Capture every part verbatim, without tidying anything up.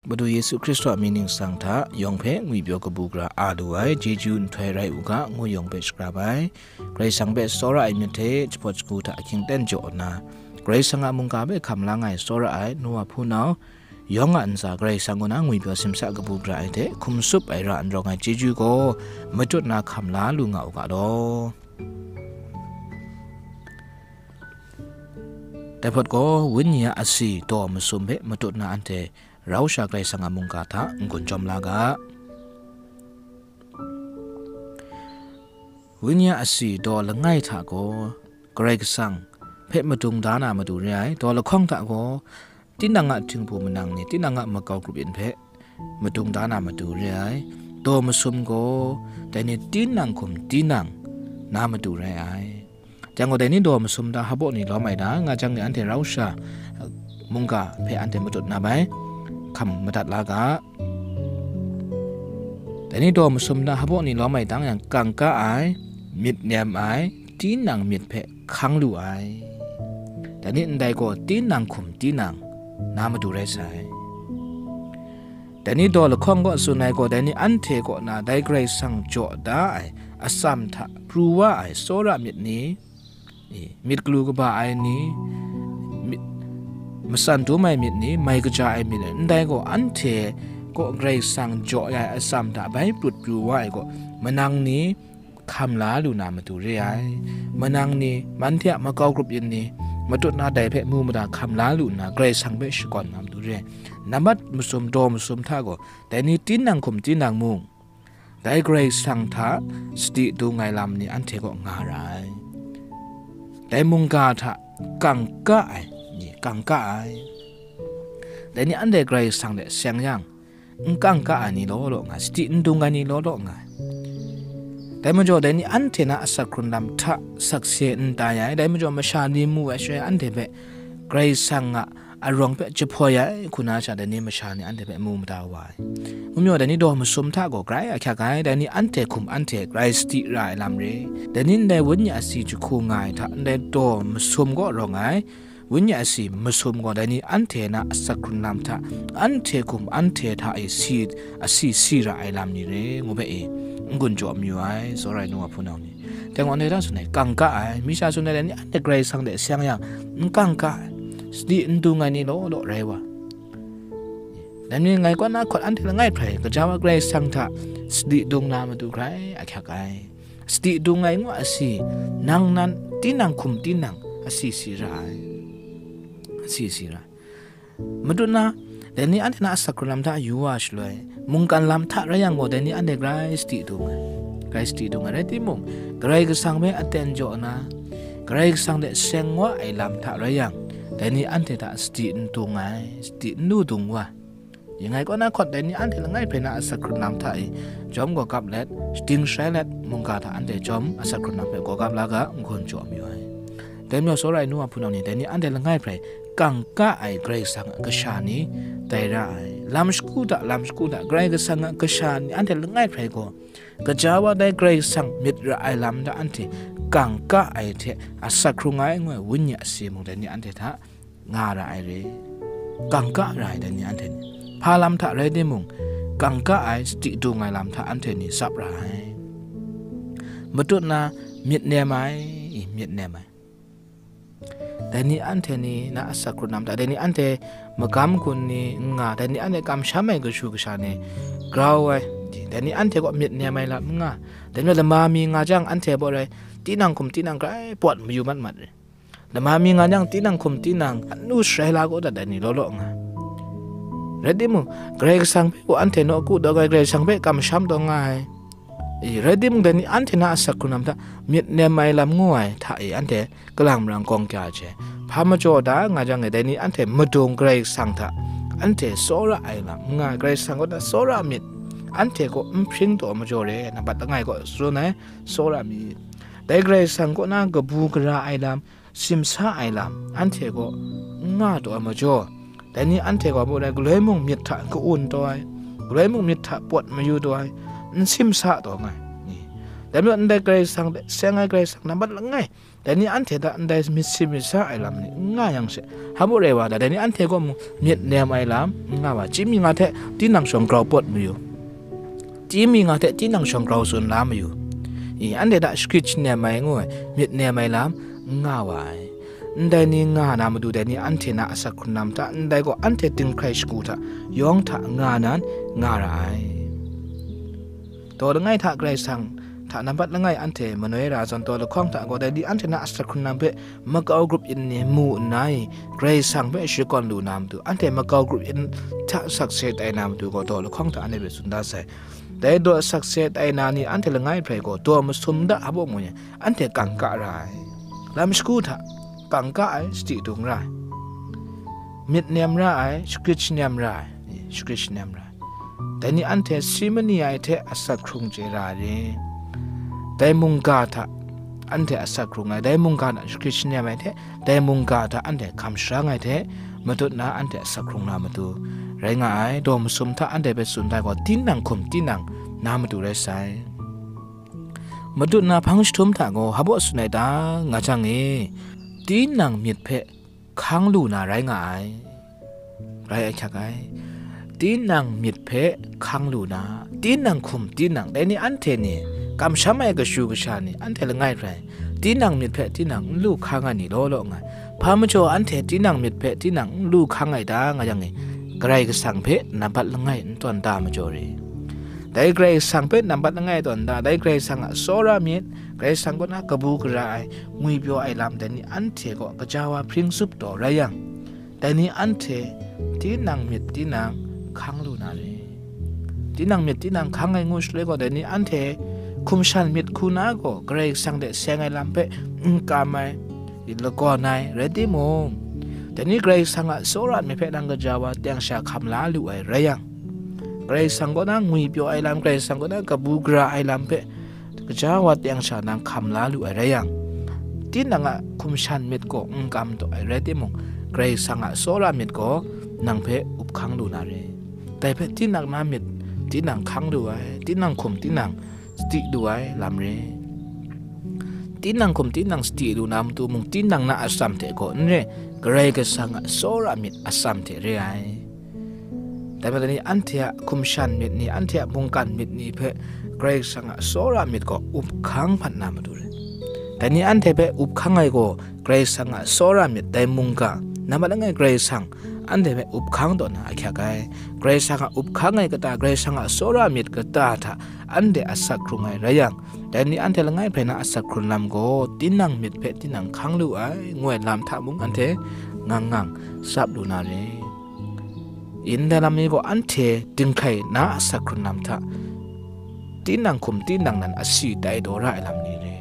Madu Yesu Hkristu a mying ningsang hta yawng hpe ngwipyaw kabu gara a lu ai chyeju nhtoi rai u ga, ngu yawng hpe shakram ai. Karai Kasang hpe tsawra ai myit hte jahpawt shagu hta ahkying ten jaw nna, Karai Kasang a mungga hpe hkam la nga ai tsawra ai nu wa hpunau, yawng a ntsa Karai Kasang kaw na ngwipyaw simsa kabu gara ai hte hkum tsup ai ra n rawng ai chyeju gaw matut na hkam la lu nga u ga law. Dai hpawt gaw, Wenyi a asi daw masum hpe matut na anhte rau sha Karai Kasang a mungga hta n-gun jawm la ga. Wenyi a asi daw langai hta gaw, Karai Kasang hpe madung da na matu re ai. Daw lahkawng hta gaw, tinang a htingbu manang ni, tinang a makau grup yin hpe madung da na matu re ai. Daw masum gaw, dai ni tinang hkum tinang na matu rai ai. Jang gaw, dai ni daw masum hta hpaw ni lawm ai ta nga jang ni, anhte rau sha mungga hpe anhte matut na bai, hkam madat la ga. Dai ni daw masum hta hpaw ni lawm ai tang yang, kangka ai, myit nem ai, tinang myit hpe hkang lu ai. Dai ni ndai gaw tinang hkum tinang na matu rai sai. Dai ni daw lahkawng kaw tsun ai gaw, dai ni anhte kaw na dai Karai Kasang jaw da ai atsam hta pru wa ai tsawra myit ni, e, myit galu kaba ai ni, myit, matsan dum ai myit ni, mai kaja ai myit ni, ndai gaw anhte kaw Karai Kasang jaw ai atsam hta bai prut pru wa ai gaw, manang ni hkam la lu na matu re ai. Manang ni, manhte a makau grup yin ni, matut na dai hpe mu mada hkam la lu nna, Karai Kasang hpe shakawn na matu re ai. Nambat masum, daw masum hta gaw, dai ni tinang hkum tinang mung, dai Karai Kasang hta sadi dung ai lam ni anhte kaw nga ra ai. Dai mungga hta kangka ai ni, kangka ai. Dai ni anhte Karai Kasang hte seng yang, n kangka ai ni law law nga, sadi n dung ai ni law law nga. Dai majaw, dai ni anhte na asak hkrun lam hta sakse n tai ai, dai majaw, masha ni mu ai shaloi anhte hpe Karai Kasang a arawng hpe jahpoi ai hku na sha, dai ni masha ni anhte hpe mu mada wa ai. Ngu majaw, dai ni daw masum hta gaw grai ahkyak ai, dai ni anhte hkum anhte grai sadi ra ai lam re. Dai ni ndai Wenyi a asi jahku nga ai hta, ndai daw masum gaw rawng ai, Wenyi a asi masum gaw dai ni anhte na asak hkrun lam hta, anhte hkum anhte hta e si, asi si ra ai lam ni re, ngu hpe e, n-gun jaw mayu ai, tsawra ai nu wa hpunau ni. Dai gaw anhte hta tsun ai, kangka ai, mi sha tsun ai, dai ni anhte Karai Kasang hte seng yang, n kangka ai, sadi n dung ai ni law law rai wa. Dai ni ngai kaw na hkawt anhte langai hprai, gaja wa Karai Kasang hta sadi dung na matu grai ahkyak ai. Sadi dung ai ngu a asi, nang nan tinang hkum tinang asi si ra ai. Asi si ra ai. Matut na, dai ni anhte na asak hkrun lam hta yu wa shaloi, mungkan lam hta rai yang gaw, dai ni anhte grai sadi dung ai. Grai sadi dung ai rai timung, Karai Kasang hpe aten jaw na, Karai Kasang hte seng wa ai lam hta rai yang, dai ni anhte hta sadi n dung ai, sadi n lu dung wa. Ngai kaw na hkawt dai ni anhte langai hpe na asak hkrun lam hta e jawm gaw gap let, shading sharai let, mungga hta anhte jawm asak hkrun lam hpe gaw gap la ga, n-gun jaw mayu ai. Dai majaw, tsawra ai nu wa hpunau ni, dai ni anhte langai hpe kangka ai Karai Kasang a kasha ni tai ra ai. Lam shagu hta, lam shagu hta, Karai Kasang a kasha ni anhte langai hpe gaw, gaja wa dai Karai Kasang myit ra ai lam hta anhte kangka ai hte asak hkrung ai ngu ai Wenyi a asi mung dai ni anhte hta nga ra ai re. Kangka ra ai dai ni anhte ni, hpa lam hta rai timung, kangka ai, sadi dung ai lam hta anhte ni tsap ra ai. Matut na, myit nem ai, myit nem ai. Dai ni anhte ni na asak hkrun lam hta, dai ni anhte magam gun ni n nga, dai ni anhte kamsham ai kashu kasha ni grau ai, dai ni anhte kaw myit nem ai lam n nga, dai ni lama mi nga jang, anhte baw rai, tinang hkum tinang grai pawt mayu mat mat re. Lama mi nga yang, tinang hkum tinang, anu sharai la kaw dat ai ni law law nga. Rai timung, Karai Kasang hpe gaw anhte nawku taw nga ai, Karai Kasang hpe kamsham taw nga ai. E, rai timung, dai ni anhte na asak hkrun lam hta myit nem ai lam ngu ai hta e anhte kalang marang gawng kya ai hte, hpa majaw da nga jang e, dai ni anhte madung Karai Kasang hta anhte tsawra ai lam n nga ai, Karai Kasang kaw na tsawra myit, anhte kaw n hpring taw majaw re, nambat langai kaw tsun ai, tsawra myit. Dai Karai Kasang kaw na kabu gara ai lam, simsa ai lam, anhte kaw n nga taw ai majaw, dai ni anhte gaw, baw rai, galoi mung myit hta ka-un taw ai, galoi mung myit hta pawt mayu taw ai, n simsa taw nga ai ni, Dai majaw ndai Karai Kasang hpe seng ai Karai Kasang nambat langai, dai ni anhte hta ndai myit si myit sa ai lam ni n nga yang she, hpa rai wa ta, dai ni anhte kaw mung myit nem ai lam n nga wa. Chyinmyit nga hte tinang shawng grau pawt mayu, chyinmyit nga hte tinang shawng grau tsun la mayu, i, anhte hta shagrit shanem ai ngu ai, myit nem ai lam n nga wa ai. Ndai ni nga na matu, dai ni anhte na asak hkrung lam hta, ndai gaw anhte dinghkrai shagu hta, yawng hta nga nan nga ra ai. Daw langai hta Karai Kasang hta nambat langai anhte manoi ra zawn, daw lahkawng hta gaw dai ni anhte na asak hkrung lam hpe makau grup yin ni mu nna i, Karai Kasang hpe shakawn lu na matu, anhte makau grup yin hta sakse tai na matu gaw daw lahkawng hta anhte hpe tsun da sai. Dai daw sakse tai na ni anhte langai hprai gaw daw masum da hpa mung yang, anhte kangka ra ai. Lam shagu hta kangka ai, sadi dung ra ai. Myit nem ra ai, shagrit shanem ra ai, shagrit shanem ra ai. Dai ni anhte si mani ai hte asak hkrung chye ra ai re. Dai mungga hta anhte asak hkrung ai, dai mungga hta shagrit shanem ai hte, dai mungga hta anhte hkam sharang ai hte, matut na anhte asak hkrung na matu, rai nga ai, daw masum hta anhte hpe tsun da gaw, tinang hkum tinang na matu rai sai. Matut na hpang jahtum hta gaw hpa tsun ai ta nga jang e, tinang myit hpe hkang lu na rai nga ai, rai ahkyak ai. Tinang myit hpe hkang lu na, tinang hkum tinang, dai ni anhte ni kamsham ai kashu kasha ni anhte langai hprai, tinang myit hpe tinang n lu hkang ai ni law law nga ai. Hpa majaw anhte tinang myit hpe tinang n lu hkang ai ta nga yang e, Karai Kasang hpe nambat langai n tawn da majaw re. Dai Karai Kasang hpe nambat langai tawn da, dai Karai Kasang a tsawra myit, Karai Kasang kaw na kabu gara ai, ngwipyaw ai lam, dai ni anhte gaw gaja wa hpring zup taw rai yang, dai ni anhte tinang myit tinang hkang lu na re. Tinang myit tinang hkang ai ngu shaloi gaw, dai ni anhte hkum shan myit hku na gaw, Karai Kasang hte seng ai lam hpe n kam ai, lagawn ai rai timung, dai ni Karai Kasang a tsawra myit hpe nang gaja wa teng sha hkam la lu ai rai yang, Karai Kasang kaw na ngwipyaw ai lam, Karai Kasang kaw na kabu gara ai lam hpe gaja wa teng sha nang hkam la lu ai rai yang, tinang a hkum shan myit gaw n kam taw ai rai timung, Karai Kasang a tsawra myit gaw nang hpe up hkang lu na re. Dai hpe tinang na myit tinang hkang lu ai, tinang hkum tinang sadi lu ai lam re. Tinang hkum tinang sadi lu na matu mung, tinang na atsam hte gaw n re, Karai Kasang a tsawra myit atsam hte re ai. Dai majaw dai ni anhte a hkum shan myit ni, anhte a mungkan myit ni hpe Karai Kasang a tsawra myit gaw up hkang hpat na matu re. Dai ni anhte hpe up hkang ai gaw Karai Kasang a tsawra myit, dai mungga, nambat langai Karai Kasang anhte hpe up hkang taw na ahkyak ai. Karai Kasang a up hkang ai kata, Karai Kasang a tsawra myit kata hta anhte asak hkrung ai rai yang, dai ni anhte langai hprai na asak hkrung lam gaw, tinang myit hpe tinang hkang lu ai, ngu ai lam hta mung anhte ngang ngang tsap lu na re. Ndai lam ni gaw anhte dinghkrai na asak hkrung lam hta, tinang hkum tinang nan asi tai daw ra ai lam ni re.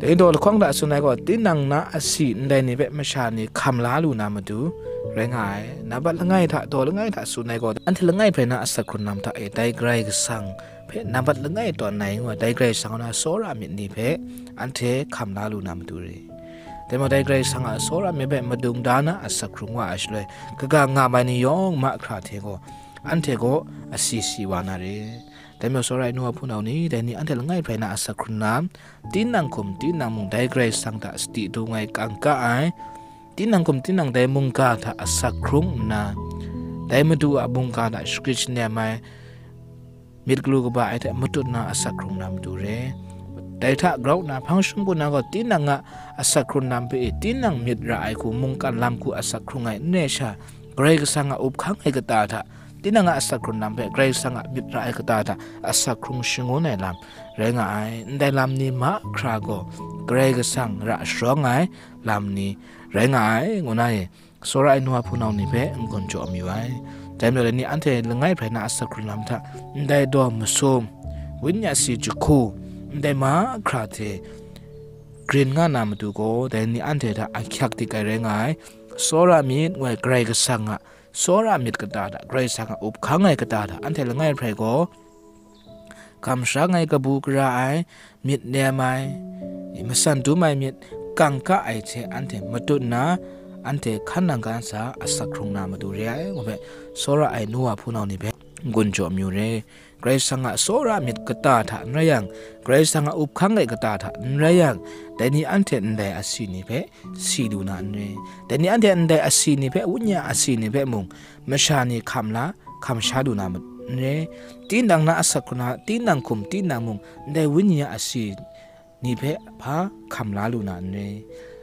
Dai daw lahkawng hta tsun ai gaw, tinang na asi ndai ni hpe masha ni hkam la lu na matu, rai nga ai. Nambat langai hta, daw langai hta tsun ai gaw, anhte langai hprai na asak hkrung lam hta e, dai Karai Kasang hpe nambat langai tawn ai ngu ai, dai Karai Kasang na tsawra myit ni hpe anhte hkam la lu na matu re. Dai majaw dai Karai Kasang a tsawra myit hpe madung da na asak hkrung wa ai shaloi, kaga nga ai ni yawng mahkra hte gaw, anhte gaw asi si wa na re. Dai majaw tsawra ai nu wa hpunau ni, dai ni anhte langai hprai na asak hkrung lam, tinang hkum tinang mung dai Karai Kasang hta sadi dung ai, kangka ai, tinang hkum tinang dai mungga hta asak hkrung nna, dai Madu a mungga hta shagrit shanem ai, myit galu kaba ai hte matut na asak hkrung na matu re. Dai hta grau nna hpang jahtum hku na gaw, tinang a asak hkrung lam hpe e, tinang myit ra ai hku, mungkan lam hku asak hkrung ai n re sha, Karai Kasang a up hkang ai kata hta, tinang a asak hkrung lam hpe Karai Kasang a myit ra ai kata hta asak hkrung shangun ai lam rai nga ai. Ndai lam ni mahkra gaw Karai Kasang ra sharawng ai lam ni rai nga ai, ngu na e, tsawra ai nu wa hpunau ni hpe n-gun jaw mayu ai. Dai majaw dai ni anhte langai hprai na asak hkrung lam hta, ndai daw masum, wenyi asi jahku, ndai mahkra hte grin nga na matu gaw, dai ni anhte hta ahkyak dik ai rai nga ai. Tsawra myit ngu ai Karai Kasang a tsawra myit kata hta, Karai Kasang a up hkang ai kata hta, anhte langai hprai gaw, hkam sharang ai, kabu gara ai, myit nem ai, masan dum ai myit, kangka ai hte anhte matut nna, anhte hkan nang hkan sa asak hkrung na matu re ai, ngu hpe, tsawra ai nu wa hpunau ni hpe n-gun jaw amyu re. Karai Kasang a tsawra myit kata hta n rai yang, Karai Kasang a up hkang ai kata hta n rai yang, dai ni anhte ndai asi ni hpe si lu na n re. Dai ni anhte ndai asi ni hpe, Wenyi a asi ni hpe mung, masha ni hkam la, hkam sha lu na ma-, n re. Tinang na asak hkrung na, tinang hkum, tinang mung, ndai Wenyi a asi ni hpe hpa hkam la lu na n re.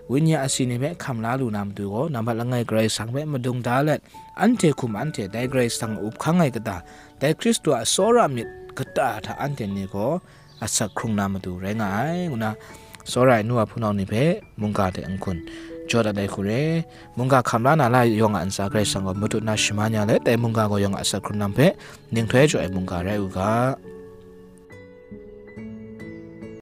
Wenyi a asi ni hpe hkam la lu na matu gaw, nambat langai Karai Kasang hpe madung da let, anhte hkum anhte dai Karai Kasang a up hkang ai kata, dai Hkristu a tsawra myit kata hta anhte ni gaw asak hkrung na matu rai nga ai, ngu na tsawra ai nu wa hpunau ni hpe mungga hte n-gun jaw dat ai hku re. Mungga hkam la na la yawng a ntsa Karai Kasang gaw matut na shaman ya let, dai mungga gaw yawng a asak hkrung lam hpe ninghtoi jaw ai mungga rai u ga.